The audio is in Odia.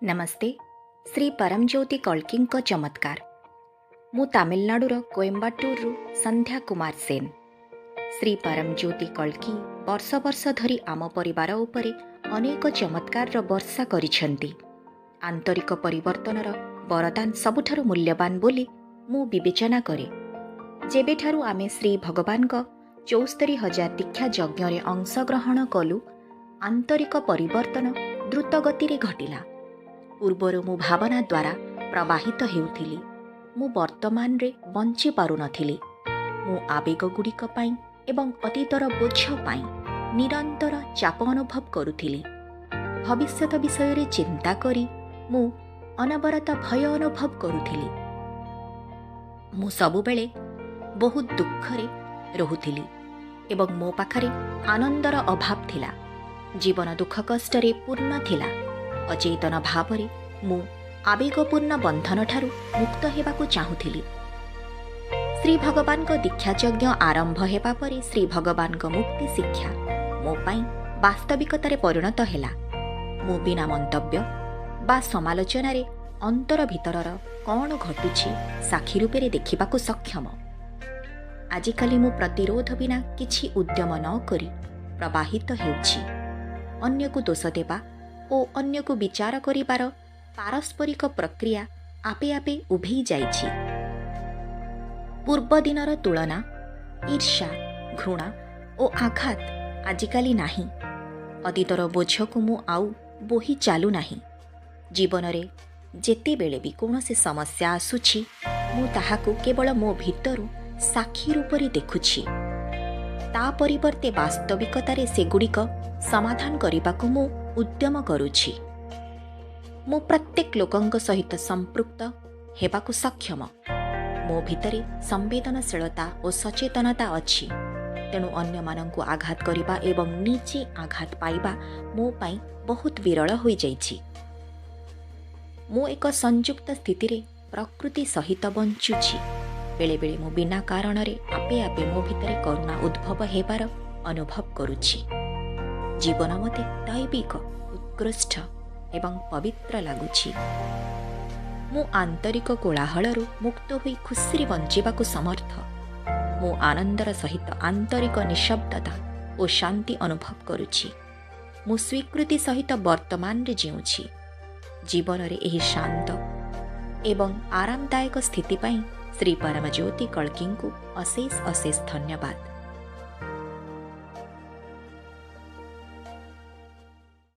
ନମସ୍ତେ। ଶ୍ରୀ ପରମଜ୍ୟୋତି କଳ୍କୀଙ୍କ ଚମତ୍କାର। ମୁଁ ତାମିଲନାଡୁର କୋଏମ୍ବାଟୁରରୁ ସନ୍ଧ୍ୟା କୁମାର ସେନ। ଶ୍ରୀ ପରମଜ୍ୟୋତି କଳ୍କୀ ବର୍ଷ ବର୍ଷ ଧରି ଆମ ପରିବାର ଉପରେ ଅନେକ ଚମତ୍କାରର ବର୍ଷା କରିଛନ୍ତି। ଆନ୍ତରିକ ପରିବର୍ତ୍ତନର ବରଦାନ ସବୁଠାରୁ ମୂଲ୍ୟବାନ ବୋଲି ମୁଁ ବିବେଚନା କରେ। ଯେବେଠାରୁ ଆମେ ଶ୍ରୀ ଭଗବାନଙ୍କ 74,000 ଦୀକ୍ଷା ଯଜ୍ଞରେ ଅଂଶଗ୍ରହଣ କଲୁ, ଆନ୍ତରିକ ପରିବର୍ତ୍ତନ ଦ୍ରୁତ ଗତିରେ ଘଟିଲା। ପୂର୍ବରୁ ମୁଁ ଭାବନା ଦ୍ୱାରା ପ୍ରବାହିତ ହେଉଥିଲି। ମୁଁ ବର୍ତ୍ତମାନରେ ବଞ୍ଚି ପାରୁନଥିଲି। ମୁଁ ଆବେଗଗୁଡ଼ିକ ପାଇଁ ଏବଂ ଅତୀତର ବୋଝ ପାଇଁ ନିରନ୍ତର ଚାପ ଅନୁଭବ କରୁଥିଲି। ଭବିଷ୍ୟତ ବିଷୟରେ ଚିନ୍ତା କରି ମୁଁ ଅନବରତ ଭୟ ଅନୁଭବ କରୁଥିଲି। ମୁଁ ସବୁବେଳେ ବହୁତ ଦୁଃଖରେ ରହୁଥିଲି ଏବଂ ମୋ ପାଖରେ ଆନନ୍ଦର ଅଭାବ ଥିଲା। ଜୀବନ ଦୁଃଖ କଷ୍ଟରେ ପୂର୍ଣ୍ଣ ଥିଲା। ଅଚେତନ ଭାବରେ ମୁଁ ଆବେଗପୂର୍ଣ୍ଣ ବନ୍ଧନଠାରୁ ମୁକ୍ତ ହେବାକୁ ଚାହୁଁଥିଲି। ଶ୍ରୀ ଭଗବାନଙ୍କ ଦୀକ୍ଷାଯଜ୍ଞ ଆରମ୍ଭ ହେବା ପରେ ଶ୍ରୀ ଭଗବାନଙ୍କ ମୁକ୍ତି ଶିକ୍ଷା ମୋ ପାଇଁ ବାସ୍ତବିକତାରେ ପରିଣତ ହେଲା। ମୁଁ ବିନା ମନ୍ତବ୍ୟ ବା ସମାଲୋଚନାରେ ଅନ୍ତର ଭିତରର କ'ଣ ଘଟୁଛି ସାକ୍ଷୀ ରୂପରେ ଦେଖିବାକୁ ସକ୍ଷମ। ଆଜିକାଲି ମୁଁ ପ୍ରତିରୋଧ ବିନା କିଛି ଉଦ୍ୟମ ନ କରି ପ୍ରବାହିତ ହେଉଛି। ଅନ୍ୟକୁ ଦୋଷ ଦେବା ଓ ଅନ୍ୟକୁ ବିଚାର କରିବାର ପାରସ୍ପରିକ ପ୍ରକ୍ରିୟା ଆପେ ଆପେ ଉଭେଇ ଯାଇଛି। ପୂର୍ବ ଦିନର ତୁଳନା, ଈର୍ଷା, ଘୃଣା ଓ ଆଘାତ ଆଜିକାଲି ନାହିଁ। ଅତୀତର ବୋଝକୁ ମୁଁ ଆଉ ବୋହି ଚାଲୁନାହିଁ। ଜୀବନରେ ଯେତେବେଳେ ବି କୌଣସି ସମସ୍ୟା ଆସୁଛି, ମୁଁ ତାହାକୁ କେବଳ ମୋ ଭିତରୁ ସାକ୍ଷୀ ରୂପରେ ଦେଖୁଛି। ତା ପରିବର୍ତ୍ତେ ବାସ୍ତବିକତାରେ ସେଗୁଡ଼ିକ ସମାଧାନ କରିବାକୁ ମୁଁ ଉଦ୍ୟମ କରୁଛି। ମୁଁ ପ୍ରତ୍ୟେକ ଲୋକଙ୍କ ସହିତ ସମ୍ପୃକ୍ତ ହେବାକୁ ସକ୍ଷମ। ମୋ ଭିତରେ ସମ୍ବେଦନଶୀଳତା ଓ ସଚେତନତା ଅଛି। ତେଣୁ ଅନ୍ୟମାନଙ୍କୁ ଆଘାତ କରିବା ଏବଂ ନିଜେ ଆଘାତ ପାଇବା ମୋ ପାଇଁ ବହୁତ ବିରଳ ହୋଇଯାଇଛି। ମୁଁ ଏକ ସଂଯୁକ୍ତ ସ୍ଥିତିରେ ପ୍ରକୃତି ସହିତ ବଞ୍ଚୁଛି। ବେଳେବେଳେ ମୁଁ ବିନା କାରଣରେ ଆପେ ଆପେ ମୋ ଭିତରେ କରୁଣା ଉଦ୍ଭବ ହେବାର ଅନୁଭବ କରୁଛି। ଜୀବନ ମୋତେ ଦୈବିକ, ଉତ୍କୃଷ୍ଟ ଏବଂ ପବିତ୍ର ଲାଗୁଛି। ମୁଁ ଆନ୍ତରିକ କୋଳାହଳରୁ ମୁକ୍ତ ହୋଇ ଖୁସିରେ ବଞ୍ଚିବାକୁ ସମର୍ଥ। ମୁଁ ଆନନ୍ଦର ସହିତ ଆନ୍ତରିକ ନିଶବ୍ଦତା ଓ ଶାନ୍ତି ଅନୁଭବ କରୁଛି। ମୁଁ ସ୍ୱୀକୃତି ସହିତ ବର୍ତ୍ତମାନରେ ଜିଉଁଛି। ଜୀବନରେ ଏହି ଶାନ୍ତ ଏବଂ ଆରାମଦାୟକ ସ୍ଥିତି ପାଇଁ ଶ୍ରୀ ପରମଜ୍ୟୋତି କଳ୍କୀଙ୍କୁ ଅଶେଷ ଅଶେଷ ଧନ୍ୟବାଦ।